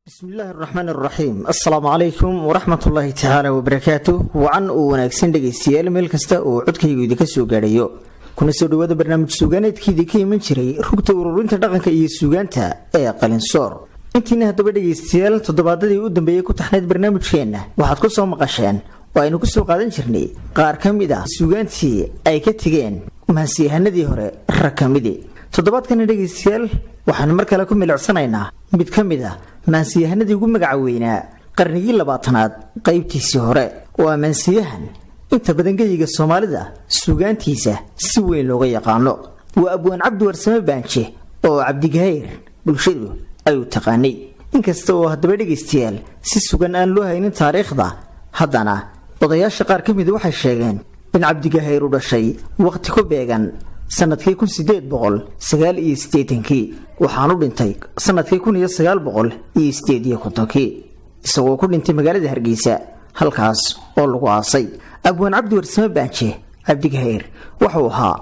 Bismillaahi araxmaan araxiim. Assalaamu calaykum waraxmatullaahi tacaala wabarakaatu. Wacan oo wanaagsan, dhegaystayaal, meel kasta oo codkaygu idinka soo gaadhayo, kuna soo dhawaada barnaamij suugaaneedkii idinka iman jiray rugta ururinta dhaqanka iyo suugaanta ee Qalinsoor. Intiina haddaba, dhegaystayaal, toddobaadadii u dambeeyey ku taxnayd barnaamijkeenna waxaad ku soo maqasheen oo aynu kusoo qaadan jirnay qaar ka mid ah suugaantii ay ka tegeen mahansiyahanadii hore rag ka midi. Toddobaadkana, dhegaystayaal, waxaanu mar kale ku milicsanaynaa mid ka mid ah maansiyahanadii ugu magaca weynaa qarnigii 20aad qaybtiisii hore, oo aa maansiyahan inta badan geyiga Soomaalida suugaantiisa si weyn looga yaqaano. Waa abwaan Cabdi Warsame Baanje oo Cabdigahayr bulshadu ayuu taqaanay. Inkasta oo haddaba, dhegaystayaal, si sugan aan loo haynin taariikhda, haddana odayaasha qaar ka mida waxay sheegeen in Cabdigahayr u dhashay waqti ku beegan sanadkii 1889-kii, waxaanu dhintay sanadkii 1958-kii, isagoo ku dhintay magaalada Hargeysa, halkaas oo lagu aasay. Abwaan Cabdi Warsame Baanje Cabdigahayr wuxuu ahaa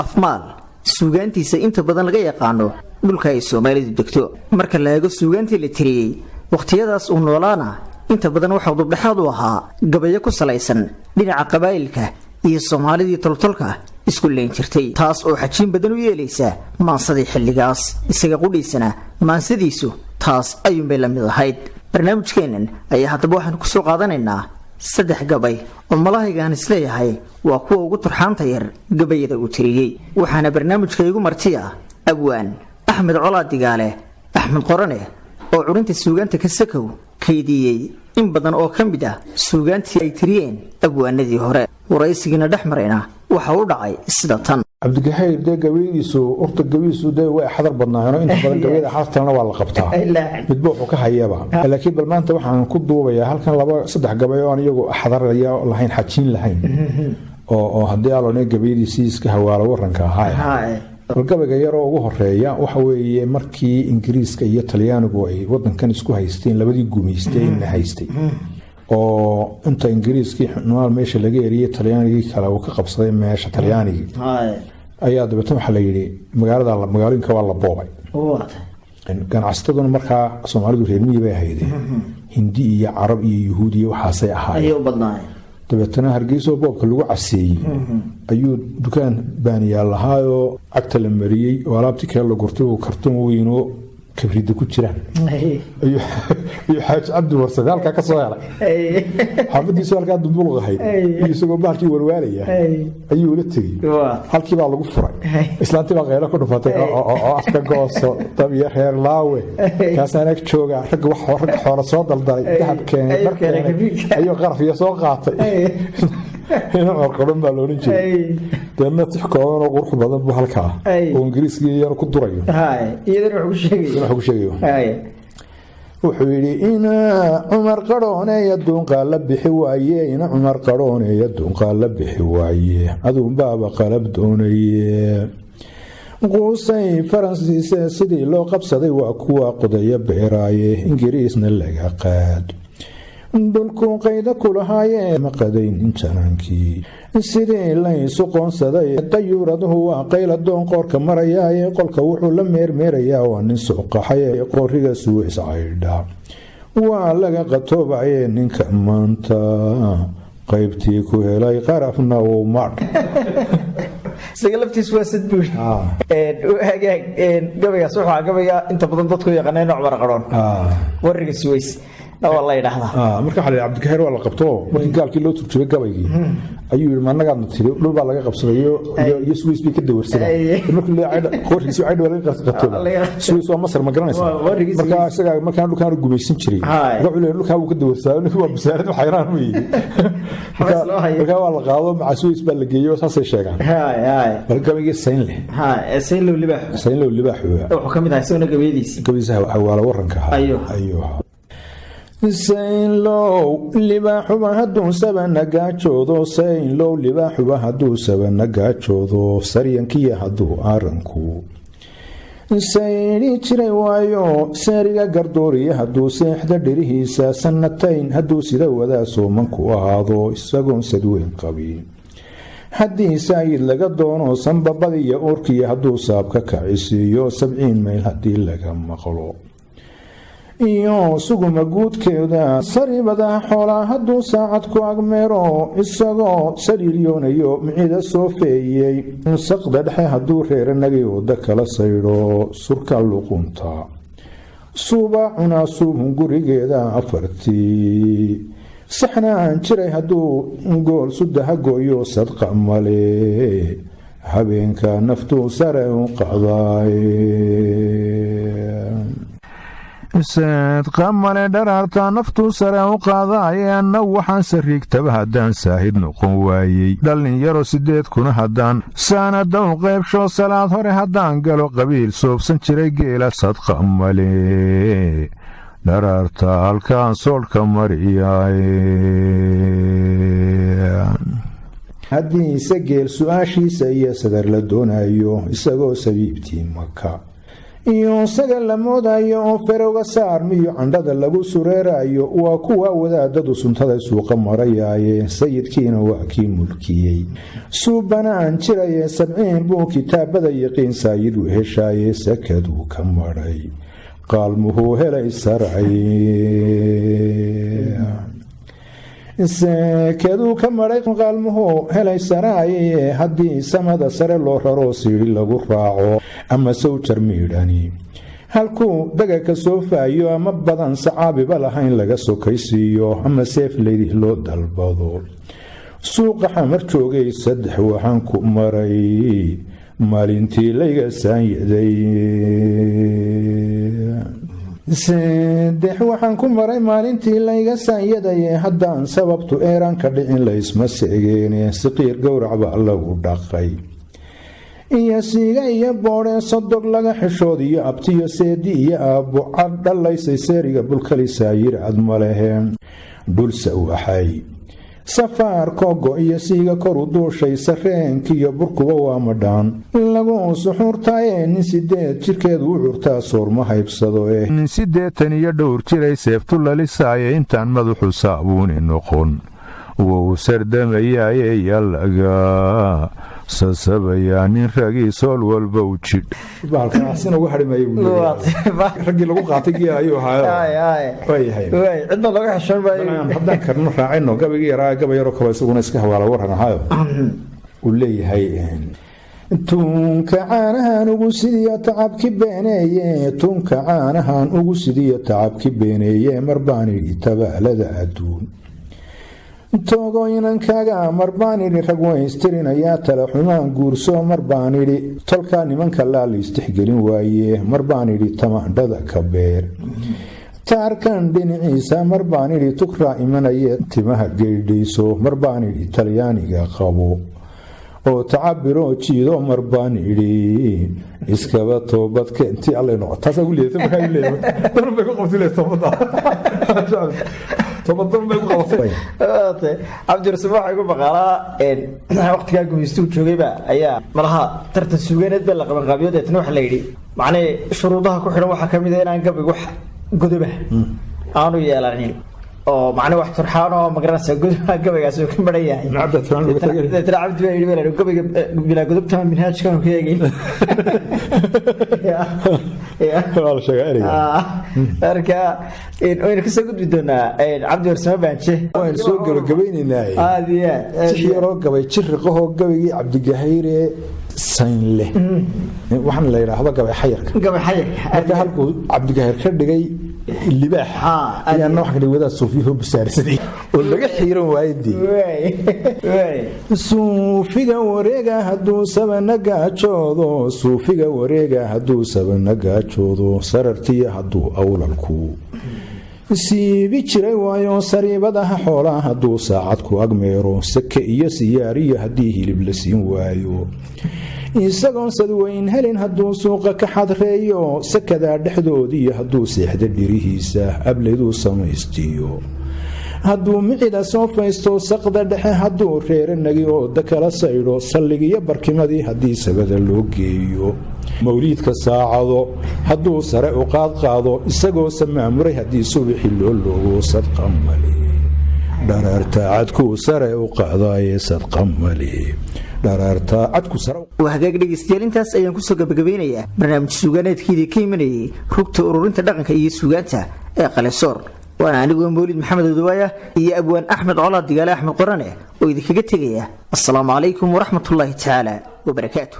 afmaal suugaantiisa inta badan laga yaqaano dhulka ay Soomaalidu degto. Marka la eego suugaantii la tiriyey wakhtiyadaas uu noolaana, inta badan waxau dubdhexaad u ahaa gabayo ku salaysan dhinaca qabaa'ilka iyo Soomaalidii toltolka isku leyn jirtay, taas oo xajiin badan u yeelaysa maansadii xilligaas. Isaga qudhiisana maansadiisu taas ayuunbay la mid ahayd. Barnaamijkeennan ayaa haddaba waxaanu kusoo qaadanaynaa saddex gabay oo malahaygaan isleeyahay waa kuwa ugu turxaanta yar gabayada uu tiriyey. Waxaana barnaamijka igu martiya abwaan Axmed Colaad Digaale, Axmed Qorane, oo curinta suugaanta kasakow kaydiyey in badan oo ka mid ah suugaantii ay tiriyeen abwaanadii hore. Waraysigiina dhex marayna waxa u dhacay sida tan. Cabdigahayr dee gabayadiisu horta gabayadiisu dee way xadar badnaayeen, inta badan gabayada xaastalna waa la qabtaa, midba wuxuu ka hayaba. Laakiin bal maanta waxaan ku duubayaa halkan laba saddex gabay oo aan iyagu xadaraya lahayn, xajiin lahayn, oo haddii alone gabayadiisii iska hawaalo waranka ahaa. Bal gabayga yaroo ugu horeeya waxa weeye markii Ingiriiska iyo Talyaanigu ay wadankan isku haysteen, labadii gumaystay na haystay, oo inta Ingiriiskii xumaal meesha laga eriyey, Talyaanigii kale uu ka qabsaday meesha Talyaanigii, ayaa dabeetna waxaa la yidhi magaalada, magaalooyinka waa la boobay. Ganacsataduna markaa Soomaalidu reer miyi bay ahaydeen, Hindi iyo Carab iyo Yuhuud iyo waxaasay ahaayeen. Dabeetana Hargeysoo boobka lagu caseeyey ayuu dukaan baaniyaal lahaayoo cagta la mariyey oo alaabtii kale la gurtay, uu kartoon weynoo kabrida ku jiraan ayuu Xaaji Cabdi Warsame halkaa ka soo helay. Xaafadiisu halkaa dumbuluq ahayd iyo isagoo bahalkii walwaalaya ayuu la tegey. Halkii baa lagu furay, islaantii baa qaylo ku dhufatay oo afka gooso dab iyo reer laawe kaasaan ag jooga, ragga ragga xoola soo daldalay, dahab keenay, dhar keenay, ayuu qaraf iyo soo qaatay. Ina corqoran baa la odhan jiray. Deedna tix kooban oo qurux badan buu halkaa oo Ingiriiskii iyana ku durayo wax ku sheegayo. Wuxuu yidhi: "Ina Cumar qarhooneeya duunqaa la bixi waaye, ina Cumar qarhooneeya duunqaa la bixi waaye, aduunbaaba qalab doonaye. Quusay Faransiise sidii loo qabsaday, waa kuwa qodaya beeraaye, Ingiriisna laga qaad dhulkuu qayda kulahaayee, ma qadaynin janaankii sidii laysu qoonsaday. Dayuuraduhu waa qayladoon qoorka marayaaye, qolka wuxuu la meermeerayaa waa nin soo qaxay, qooriga Suweys caydha waa laga qatoobaye, ninka maanta qaybtii ku helay qarafna uu madh." Isaga laftiis waa sad buuri. Hagaag, gabaygaas wuxuu ahaa gabayga inta badan dadku yaqaaneen Cumar Qaroon, wariga Suweys waa la yidhaahdaa. Marka waxa la yidhi Cabdikahiir waa la qabto. Markii gaalkii loo turjubay gabaygii ayuu yidhi: "Maannagaadna tiri dhul baa laga qabsaday iyo Suweys bay ka dawarsadaan." Markii loo qoorkiisa caydh waa laga qabtooba. Suweys waa Masar, ma garanaysaa? Marka isaga markaan dhulkaan gumaysan jiray, marka wuxuu leeyahay dhulkaa wuu ka dawarsadaa. Ninkii waa basaarad xayraan weeye. Marka waa la qaado, maca Suweys baa la geeyo, saasay sheegaan. Bal gabaygii sayn leh. Saynlow Libaax. Saynlow Libaax. Wuxuu ka mid ahaa isaguna gabayadiisi. Gabaydiisa hawaala waranka ahaa ayuu ahaa. Saynlow libaaxuba hadduu sabanagaajoodo, saynlow libaaxuba hadduu sabanagaajoodo, saryankiya hadduu aaranku saydhi jiray waayo, seeriga gardooriya hadduu seexda dherihiisa, sanatayn hadduu sida wadaa soomanku ahaado, isagoon sadweyn qabin, haddii saayid laga doono, sanbabadiyo uurkiya hadduu saabka kacisiiyo, 70 mayl haddii laga maqlo. Iyo suguma guudkeeda sariibadaha xoolaa hadduu saacad ku agmeero, isagoo saliilyoonayo micida soo feeyey. Saqda dhexe hadduu reeranagay wada kala saydho, surka luqunta suuba cunaa suubhun gurigeeda afartii saxnaan jiray hadduu gool sudaha gooyo, sadqa male habeenka naftuu sare u qacday. Sadqa male dharaartaa naftuu sare u qaadaaye. Annagu waxaan sariigtaba haddaan saahid noqon waayey, dhallinyaro 8 kuna haddaan saanada u qaybsho, salaad hore haddaan galo, qabiil soobsan jiray geela, sadqa male dharaarta halkaan soodhka mariyaay. Haddiise geel su-aashiisa iyo sadar la doonayo, isagoo sabiibtii Maka iyo isaga la moodayo oo ferowga saarmiyo candhada lagu sureerayo, waa kuwa wadaadadu suntada suuqa marayaaye. Sayidkiina waa kii mulkiyey suubanaan jiraye, 70 buu kitaabada yiqiin saayid u heshaaye. Sakaduu ka madhay qaalmuhuu helay sarcay, sekaduu ka madhay qaalmuhuu helay saraaye. Haddii samada sare loo raroo siidhi lagu raaco, ama sawjar miidhani halkuu daga ka soo faayo, ama badan sacaabiba lahayn laga sokaysiiyo, ama seef leydi loo dalbado, suuqa Xamar joogay saddex waxaan ku maray maalintii layga saanyaday. Saddex waxaan ku maray maalintii layga saanyadaye. Haddaan sababtu eeraan ka dhicin laysma seegeene, siqiir gowrac baa lagu dhaqay iyo siiga iyo boodhee, sodog laga xishood iyo abtiyo seedi iyo aabbo cad dhalaysay seeriga bulkali saayir cad ma lehe. Dhulsa waxay safaar kogo iyo siiga koru duushay, sareenkiiyo burkuba waa madhaan lagu suxuurtaaye. Nin 8 jirkeedu u curtaa soorma haybsado eh, nin 80 iyo dhowr jiray seeftu lalisaaye. Intaan madaxu saabuuni noqon wou sardamayaaye, yallaga sasabayaa nin ragii sool walba u jidh. Raggii lagu qaatay geela ayuu ahaayahay. Cidna looga xishoon maayo. Haddaan karno raacino gabaygii yaraa, gabay yaroo kaloo isaguna iska hawaala waran ahaayo uu leeyahay: Tuunka caanahan ugu sidiyo tacabki beeneeye, tuunka caanahan ugu sidiyo tacabki beeneeye. Mar baan idhi tabaalada adduun toogo inankaaga, mar baan idhi rag waystirinayaa tala xumaan guurso, mar baan idhi tolkaa nimanka laa laystixgelin waaye, mar baan idhi tamaandhada ka beer taarkan dhinaciisa, mar baan idhi tugraa imanaye timaha geydhayso, mar baan idhi Talyaaniga qabo oo tacabiroo jiido, mar baan idhi iskaba toobadke intii alla noqo. Taasaa ku leedatay markaa leeyahay dan bay ku qabtay toobada, toobad dan bay ku qabatay. Cabdirasuul, waxaa igu maqaalaa waqtigaa gumaystuu joogayba ayaa malaha tartan suugaaneed baa la qaban qaabiyo. Deetna waxaa la yidhi macnii shuruudaha ku xidhan waxaa kamid a inaan gabaygu wax godoba aanu yeelanin, oo macni wax turxaan oo magaranaysa godoba gabaygaasi uu ka maran yahay. Deetna Cabdi baa yidhi baa la yidhi gabayga bilaa godobtama minhaajkaanu ka eegayn. Waa la sheegaa ereyga. Marka waynu kasoo gudbi doonaa Cabdi Warsame Baanje. Waan soo gabagabaynaynaa. Aad iyo aad. Tix yaroo gabay jiriqahoo gabaygii Cabdigahayre saynleh, waxaan la yidhaahdo gabay xayarka. Gabay xayarka. Marka halkuu Cabdigahayr ka dhigay libaax, ayaana waxaan ka dhigay wadaad suufiyaho busaarsaday oo laga xiiran waayadii. Suufiga wareega hadduu sabana gaajoodo, suufiga wareega hadduu sabana gaajoodo, sarartiya hadduu awlalku siibi jiray waayo, sariibadaha xoolaa hadduu saacad ku agmeero, sake iyo siyaariyo haddii hilib la siin waayo, isagoon sadweyn helin hadduu suuqa ka xadreeyo, sakadaa dhexdoodiiyo hadduu seexda dhirihiisa, ablayduu samaystiyo hadduu micida soo faysto, saqda dhexe hadduu reeranagi ooda kala saydho, salligiyo barkimadii haddii sabada loo geeyo, mawliidka saacado hadduu sare u qaadqaado, isagoo samaamuray haddii subixi loo loogo, sadqa male. Dharaarta cadkuu sare u qacdaye sadqamali dharaarta cadku sare. Waa hagaag, dhegeystayaal, intaas ayaan kusoo gabagabeynayaa barnaamij suugaaneedkiidii ka imanayay rugta ururinta dhaqanka iyo suugaanta ee Qalisoor. Waana anigoo Mawlid Maxamed Odawaaya iyo abwaan Axmed Colaad Digaale, Axmed Qorane, oo idinkaga tegaya assalaamu calaykum waraxmatullaahi tacaala wabarakaatu.